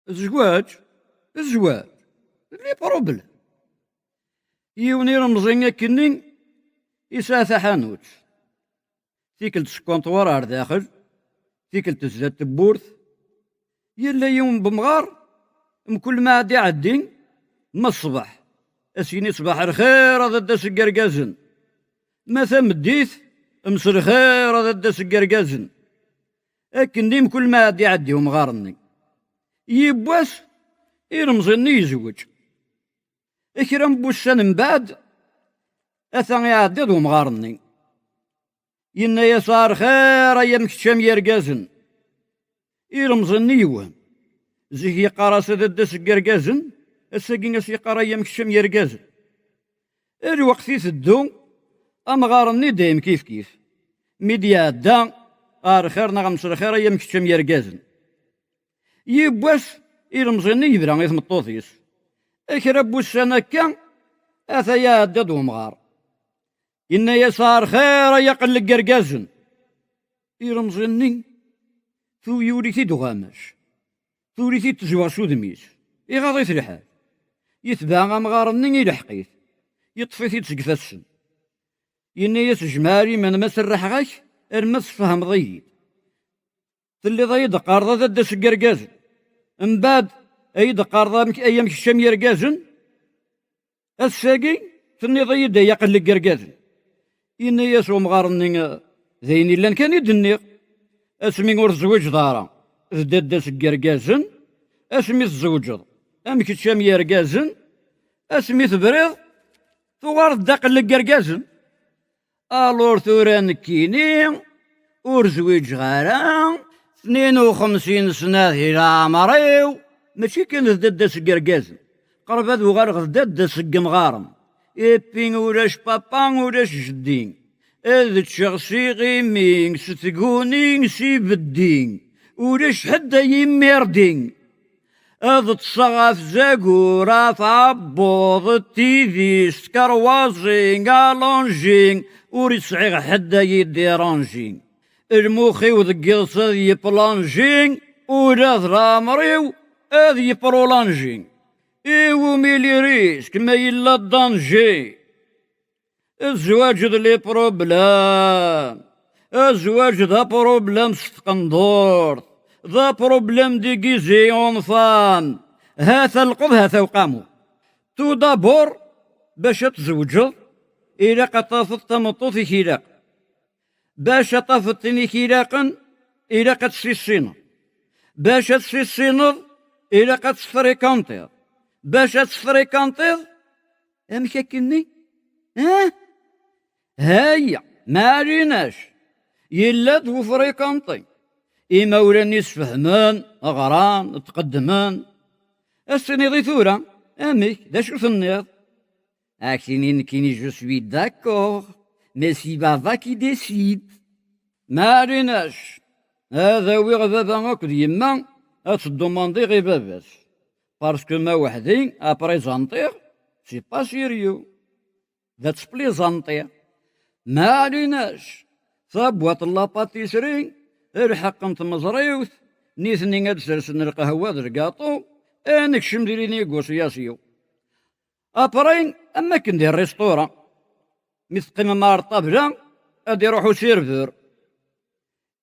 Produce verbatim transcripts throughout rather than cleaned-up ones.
Zzwaǧ, zzwaǧ, les problèmes. Yiwen ilemẓi akkenni yesɛa taḥanut. Tikkelt seg ukunṭwar ar daxel, tikkelt zdat tewwurt. Yella yiwen n wemɣar, mkul ma ad iɛeddi, ma ṣṣbeḥ, ad s-yini: "Ṣṣbeḥ lxir a dadda-s n yergazen." Ma tameddit, "Mselxir a dadda-s n yergazen." Akken di mkul ma ad iɛeddi umɣar-nni. Yiwwas, ilemẓi-nni yezweǧ. Kra n wussan mbeɛd, ata iɛedda-d umɣar-nni. Yenna-yas: "Ar xir ay am kečč am yergazen." Ilemẓi-nni yewhem. Zik yeqqar-as: "A dadda-s n yergazen", ass-agi as-yeqqar: "Ay am kečč am yergazen." Lweqt iteddu, amɣar-nni dayem kifkif. Mi d-iɛedda, "Ar xir neɣ mselxir ay am kečč am yergazen." Yiwwas, ilemẓi-nni yebra i tmeṭṭut-is. Kra n wussan akka, ata iɛedda-d umɣar. Yenna-yas: "Ar xir ay aqell n yergazen." Ilemẓi-nni, tu-, yuli-t-id uɣamac. Tuli-t-id tezweɣ s udem-is. Iɣaḍ-it lḥal. Yetbeɛ amɣar-nni, ileḥq-it. Yeṭṭef-it-id seg ifassen. Yenna-yas: "Jmeɛ ar iman-im, ad serrḥeɣ-ak arma tesfehmeḍ-iyi-d. Telliḍ ay d-qqareḍ a dadda-s n yergazen. Mbeɛd ay d-qqareḍ amek, ay am kečč am yergazen. Ass-agi tenniḍ-iyi-d ay aqell n yergazen." Yenna-yas umɣar-nni: "D ayen illan kan i d-nniɣ. Asmi ur tezwiǧeḍ ara d dadda-s n yergazen, asmi tzewǧeḍ am kečč am yergazen, asmi tebriḍ tuɣaleḍ d aqell n yergazen." Alors tura nekkini ur zwiǧeɣ ara, tnin u xemsin sna di leɛmer-iw, mačči kan d dadda-s n yergazen, qrib ad uɣaleɣ d dadda-s n yemɣaren. Ipi ulac papa, ulac jeddi. Ad ččeɣ s iɣimi, s tguni, s ibeddi. Ulac ḥedd ay immirdi. Ad ṭṭseɣ ɣef zagur, ɣef ɛebbuḍ, d tidist, karwazi, alonji, ur sɛiɣ ḥedd ay idiranji. Lmux-iw deg yiḍes ad yeplanji, ula d leɛmer-iw ad yeprulonji. Iwumi les risques ma yella danji? Zzwaǧ d les problèmes. Zzwaǧ d aprublem s tqendurt, d aprublem déguisé en femme. Hata lqeḍ, hata uqamu. Tout d'abord, bac ad tzewǧeḍ, ilaq ad tafeḍ tameṭṭut i k-ilaq. Bac ad tafeḍ tin i k-ilaqen, ilaq ad tt-tissineḍ. Bac ad tt-tissineḍ, ilaq ad tt-tfrikantiḍ. Bac ad tt-tfrikantiḍ, amek akkenni? Hah? Hayya, maɛlinac, yella-d ufrikanti. Imawlan-is fehmen, ɣran, tqeddmen. Ad s-tiniḍ i tura, amek, d acu tenniḍ? Ad ak-tini nekkini: "Je suis d'accord, mais c'est baba qui décide." Maɛlinac, ad awiɣ baba akked yemma, ad teddumandiɣ i baba-s. Parce que ma weḥd-i, à présenter, c'est pas sérieux. D ad tplizanti. Maɛlinac, tabwaṭ n la pâtisserie, lḥeqq n tmeẓriwt, nitni ad d-sersen lqahwa d lgaṭu, ad nekcem di les négociations. Après, am akken di restaurant, mi teqqimem ar ṭṭabla, ad iruḥ usirvur.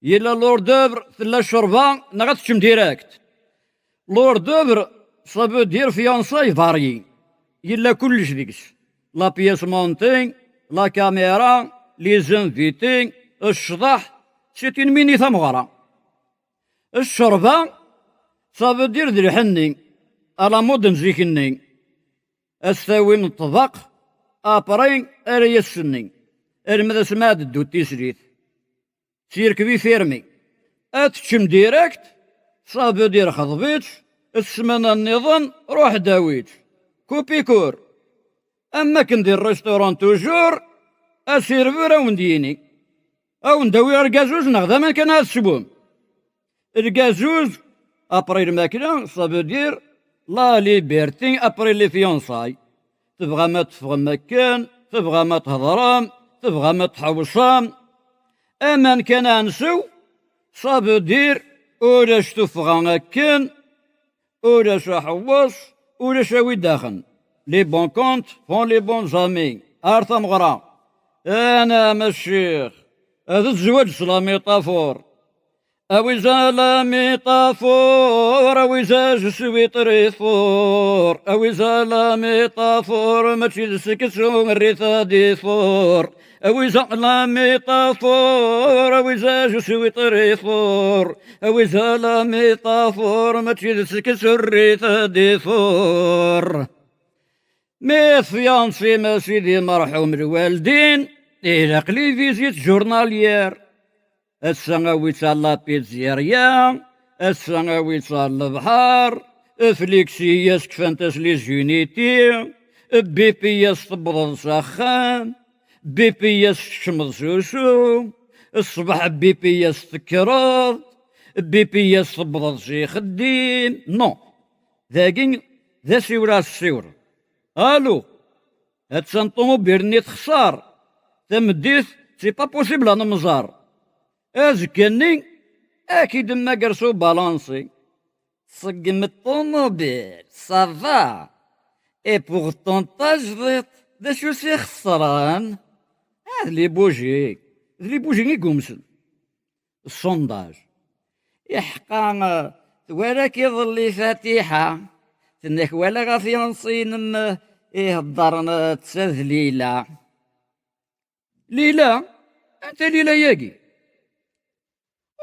Yella l'hors d'œuvre, tella ccerba, neɣ ad teččem direct. L'hors d'œuvre, ça veut dire fiançailles variées. Yella kullec deg-s. La pièce montée, la caméra, les invités, ccḍeḥ, c'est une mini tameɣra. Ccerba, ça veut dire d lḥenni, à la mode n zik-nni. Ad s-tawim ṭṭbaq, après ara yas-senni, alma d asmi ad d-teddu tislit. Sirkbi firmi. Ad teččem direct, ça veut dire xḍeb-itt, ssmana nniḍen ruḥ-d awi-tt. Kupikur. Am akken di restaurant toujours, asirvur a wen-d-yini: "A wen-d-awiɣ lgazuz neɣ d aman kan ad teswem?" Lgazuz, après lmakla, ça veut dire la liberté après les fiançailles. Tebɣam ad teffɣem akken, tebɣam ad thedrem, tebɣam ad tḥewṣem. Aman kan ad nsew, ça veut dire ulac tuffɣa akken, Ulac aḥewweṣ, ulac a wi daxen. Les bons comptes font les bons amis. Ar tameɣra. Anam a ccix, d zzwaǧ s la métaphore. A wi za la métaphore, a wi za je suis très fort. A wi za la métaphore, mačči d seksu rrif ad ifuṛ. A wi za la métaphore, a wi za je suis très fort. A wi za la métaphore, mačči d seksu rrif ad ifuṛ. Mi tefyansim a sidi merḥum lwaldin, ilaq les visites journalières. Ass-a awi-tt ɣer la pizzeria, ass-a awi-tt ɣer lebḥer, Flexi-yas kfant-as les unités, Bipi-yas tewwḍeḍ s axxam, Bipi-yas tkecmeḍ s usu, ṣṣbeḥ Bipi-yas tekkreḍ, Bipi-yas tewwḍeḍ s ixeddim. Non, dagi d asiwel ara tessiwleḍ. Allô, attan ṭumubil-nni texṣer. Tameddit, c'est pas possible ad nemẓer. Azekka-nni, ad k-id-mmager s ubalansi. Tṣeggem ṭumubil, ça va. Et pourtant tajdiṭ, d acu s-ixeṣren? Ah, d les bougies. D les bougies i yumsen. Sondage. Iḥqa, twala-k iḍelli Fatiḥa, tenna-k walaɣ afyansi-inem iheddren d ta d Lila. Lila? Anta Lila-yagi?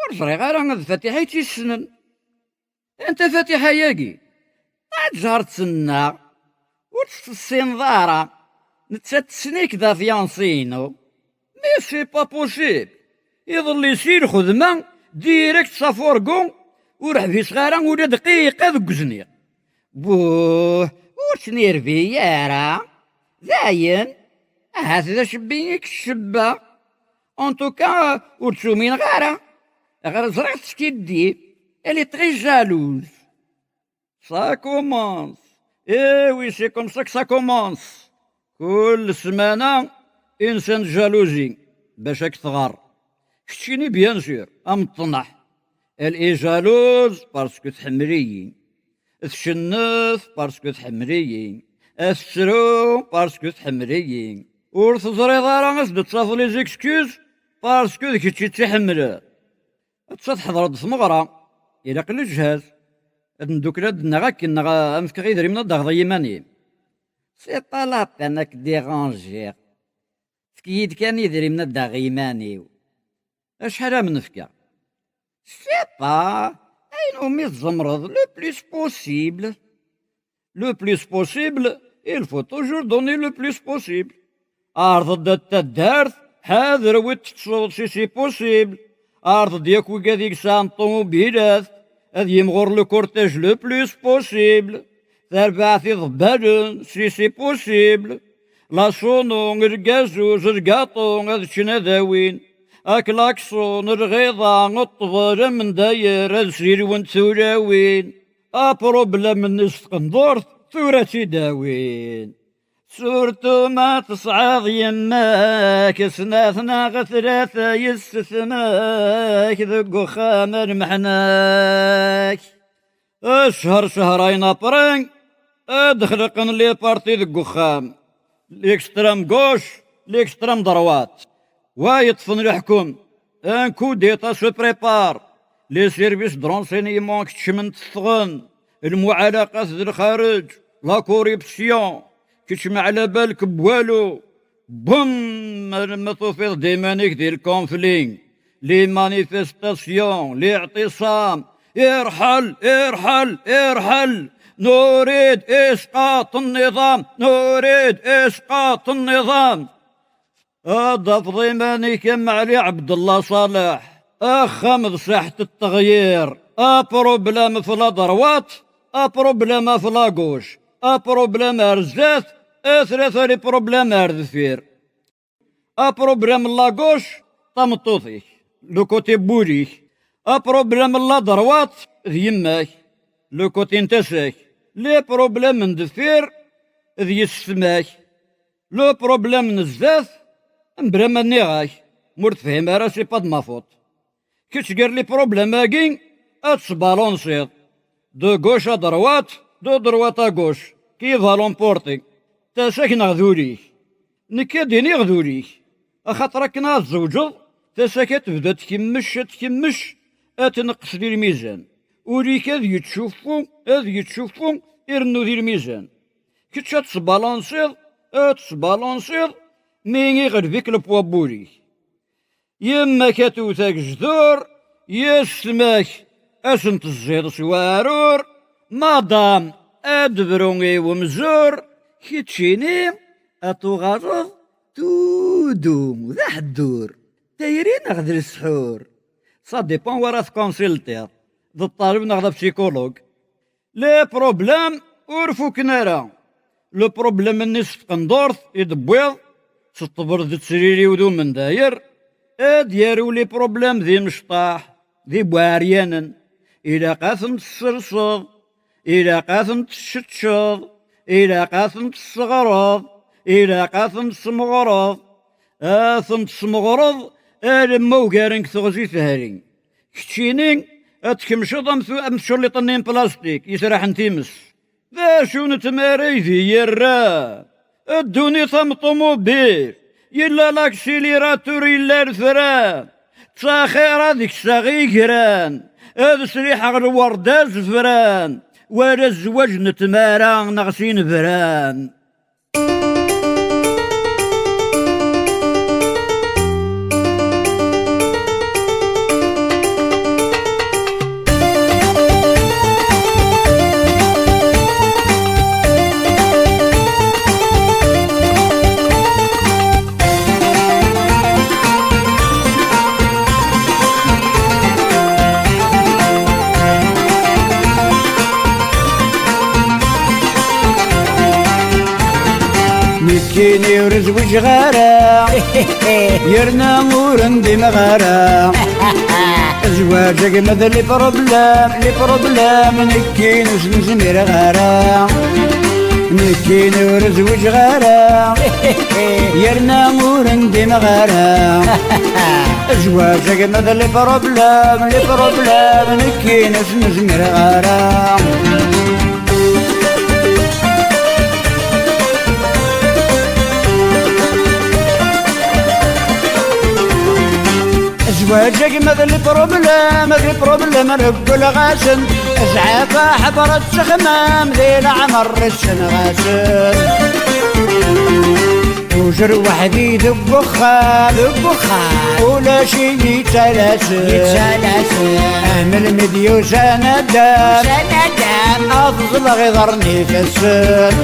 Ur ẓriɣ ara, d Fatiḥa i tt-yessnen. Anta Fatiḥa-yagi? Aǧer-tt-nneɣ, ur tt-tessineḍ ara. Nettat tessen-ik d afyansi-inu. Mais c'est pas possible. Iḍelli si lxedma, direct s afurgu, ur ḥbiseɣ ara ula dqiqa deg uzniq. Buh, ur ttnirbi ara. Dayen, ahat d acebbi i k-ccebba. En tout cas, ur tt-umineɣ ara. Ɣer ẓriɣ teskiddib. Elle est très jalouse. Ça commence. Eh oui, c'est comme ça que ça commence. Kul ssmana, une scène de jalousie, bac ad k-tɣer. Keččini, bien sûr, am ṭṭneḥ. Elle est jalouse parce que tḥemmel-iyi. Tcennef parce que tḥemmel-iyi. Tettru parce que tḥemmel-iyi. Ur teẓriḍ ara ad s-d-tafeḍ les excuses parce que d kečč i tt-iḥemmlen. Atta teḥḍer-d tmeɣra, ilaq leǧhaz. Ad ndukkel ad d-nnaɣ akken, neɣ ad m-fkeɣ idrimen ad d-taɣeḍ i yiman-im? C'est pas la peine ad k-dérangiɣ. Efk-iyi-d kan idrimen ad d-aɣeɣ i yiman-iw. Acḥal ad m-n-fkeɣ? Je sais pas, ayen umi tzemreḍ, le plus possible. Le plus possible, il faut toujours donner le plus possible. Ɛreḍ-d at taddart, ḥader wi tettuḍ si c'est possible. Ɛreḍ-d yakk wigad i yesɛan ṭumubilat, ad yimɣur le cortège le plus possible. Tarbaɛt iḍebbalen, si c'est possible. La sono, lgazuz, lgaṭu, ad ččen ad awin. Aklakṣun, lɣiḍa, ṭṭbel, amendayer, ad silwent tulawin. Apṛublem-nni s tqendurt, tura ad tt-id-awin. Surtout ma tesɛiḍ yemma-k, snat neɣ tlata yessetma-k deg uxxam a lmeḥna-k. Ccher, cchrayen après, ad xelqen les partis deg uxxam. L'extrême gauche, l'extrême droite. Wa yeṭṭfen leḥkem. Un coup d'État se prépare. Les services de renseignement keččmen teffɣen. Lmuɛalaqat d lxareǧ. La corruption. Kečč meɛlabal-k n walu. Bum! Alamma tufiḍ-d iman-ik di lkonfli. Les manifestations, liɛtiṣam. Irḥel, irḥel, irḥel! Nurid isqaṭ nniḍam! Nurid isqaṭ nniḍam! Ad d-tafeḍ iman-ik am Ɛli Ɛebdella Ṣaleḥ. Axxam d saḥet n teɣyir. Apṛublem f la droite, apṛublem f la gauche, apṛublem ar zdat, a tlata les problèmes ar deffir. Apṛublem n la gauche, tameṭṭut-ik, le côté n wul-ik. Apṛublem n la droite, d yemma-k, le côté n tasa-k. Les problèmes n deffir, d yessetma-k. Le problème n zdat, mebla ma nniɣ-ak, ma ur tefhim ara, c'est pas de ma faute. Kečč gar les problèmes-agi, ad tesbalansiḍ. De gauche à droite, de droite à gauche, qui va l'emporter? Tasa-k neɣ d ul-ik? Nekk ad d-iniɣ d ul-ik, axaṭer akken ad tzewǧeḍ, tasa-k ad tebda ad tkemmec, ad tkemmec, ad tneqqes di lmizan. Ul-ik ad yettcuffu, ad yettcuffu, irennu di lmizan. Kečč ad tesbalansiḍ, ad tesbalansiḍ, mi iɣleb-ik le poids n wul-ik. Yemma-k ad tewwet agejdur, yessetma-k ad sen-tezziḍ s waɛrur, madam ad d-tebru i wemzur, keččini ad tuɣaleḍ tudu d aḥeddur, tayri neɣ d lesḥur. Ça dépend wara tkonsiltiḍ, d ṭṭaleb neɣ d apsikulug. Les problèmes ur fuken ara. Le problème-nni s tqendurt i d-tewwiḍ, s ṭṭbel d ttriri-w d umendayer, ad d-yarew les problèmes d imecṭaḥ, d ibuɛeryanen. Ilaq ad ten-tesserseḍ, ilaq ad ten-tesseččeḍ, ilaq ad ten-tesseɣreḍ, ilaq ad ten-tesmeɣreḍ. Ad ten-tesmeɣreḍ alamma ugaren deg teɣzi tehri. Keččini ad tkemceḍ am tu-, am tculliḍt-nni n plastik yesraḥen times. D acu n tmara i d iyi-yerra? Ddunit am ṭumubil, yella laksilirat ur yelli refran. Ttaxir ad kseɣ igran, ad sriḥeɣ lwerd azefran, wala zzwaǧ n tmara neɣ s inebran. Nekkini ur zwiǧeɣ ara, yerna ur ndimeɣ ara. Zzwaǧ agma d les problèmes, les problèmes, nekkini ur s-nezmireɣ ara. Nekkini ur zwiǧeɣ ara, yerna ur ndimeɣ ara. Zzwaǧ agma d les problèmes, les problèmes, nekkini ur s-nezmireɣ ara. Zzwaǧ agma d les problèmes, d les problèmes reggleɣ-asen. Zɛafa ḥebret s axemmam, di leɛmer ssneɣ-asen. Ujer weḥd-i deg uxxam, deg uxxam, ulac i yi-ttalasen. Yettalasen. Am lmid yusa naddam, yusa naddam, ad ẓẓleɣ iḍarren ifassen.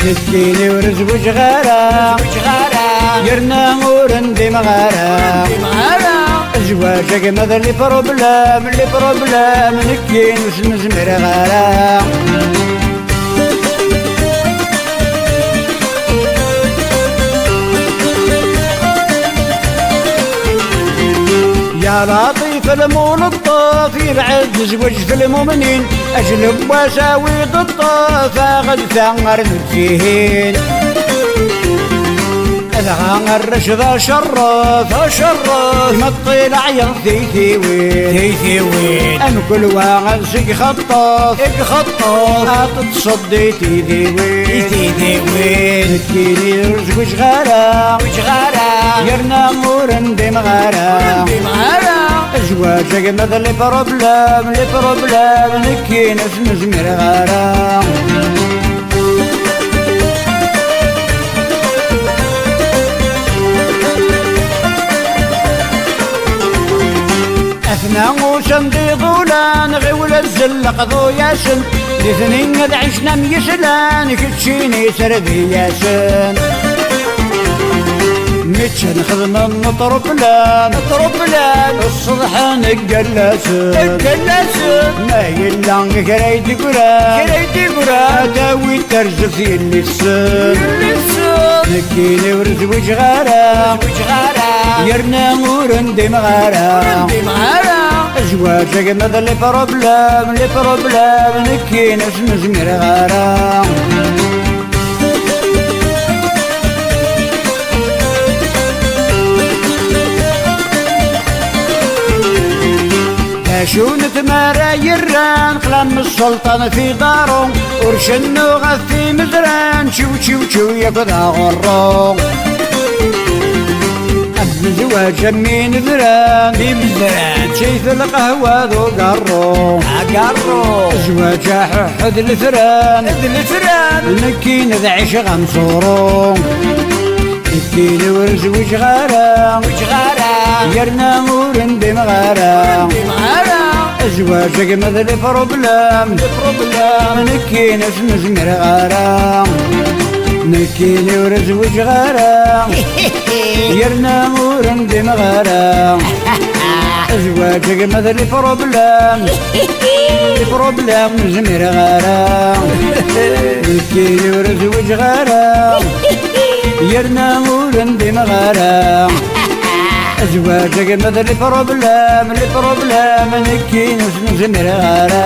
Nekkini ur zwiǧeɣ ara, zwiǧeɣ ara, yerna ur ndimeɣ ara, ur ndimeɣ ara. Zzwaǧ agma d les problèmes, les problèmes, nekkini ur s-nezmireɣ ara. Ya Laṭif lmulṭef, yebɛed zzwaǧ f lmumnin, ajleb wass awi-d ṭṭef, aɣ-d ta ar nettihin. Dɣa arrac d acerref, acerref, meṭṭi leɛyaḍ tiytiwin, tiytiwin. Mkul wa ad s-ixeṭṭef, ixeṭṭef, ad teṭṭseḍ di tidiwin, i tidiwin. Nekkini ur zwiǧeɣ ara, zwiǧeɣ ara, yerna ur ndimeɣ ara, ur ndimeɣ ara. Zzwaǧ agma d les problèmes, les problèmes, nekkini ur s-nezmireɣ ara. Atna usan-d iḍulan, ɣiwel azzel qḍu-yasen, nitni ad ɛicen am yislan, keččini serdi-yasen. Mi ččan xedmen ṭruplan, ṭruplan, ṣṣeḍḥen ggallasen, ggallasen. Ma yella kra i d-gran, kra i d-gran, ad tawi tarzeft yelli-tsen. Yelli-tsen. Nekkini ur zwiǧeɣ ara, zwiǧeɣ ara, yerna ur ndimeɣ ara, ur ndimeɣ ara. Zzwaǧ agma d les problèmes, les problèmes, nekkini ur s-nezmireɣ ara. Acu n tmara yerran qlam sselṭan fi daru, ur cennu ɣef imezran, čiw čiw čiw yakk d aɣerru. Am zzwaǧ am inedran, imezran, ččayt lqahwa d ugaṛṛu. Agarru. Zzwaǧ aḥuḥḥu d letran, d letran, nekkin d ɛiceɣ am ṣuru. Nekkini ur zwiǧeɣ ara, zwiǧeɣ ara, yerna ur ndimeɣ ara, ndimeɣ ara. Zzwaǧ gma d le problème, le problème, nekkini ur zmireɣ ara. Nekkini ur zwiǧeɣ ara, yerna ur ndimeɣ ara. Zzwaǧ gma d le problème, le problème, ur zmireɣ ara. Nekkini ur zwiǧeɣ ara, yerna ur ndimeɣ ara. Zzwaǧ gma d le problème, le problème, nekkini ur zmireɣ ara.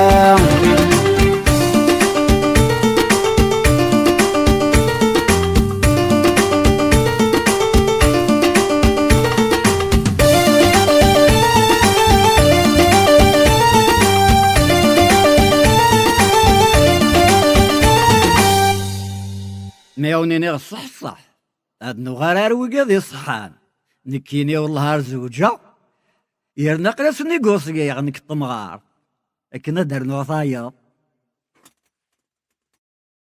Mi awen-iniɣ ṣṣeḥ ṣṣeḥ, ad nuɣal ar wigad iṣeḥḥan. Nekkini wellah ar zewǧeɣ, yerna aql-as négocier nekk d temɣart, akken ad d-rnuɣ tayeḍ.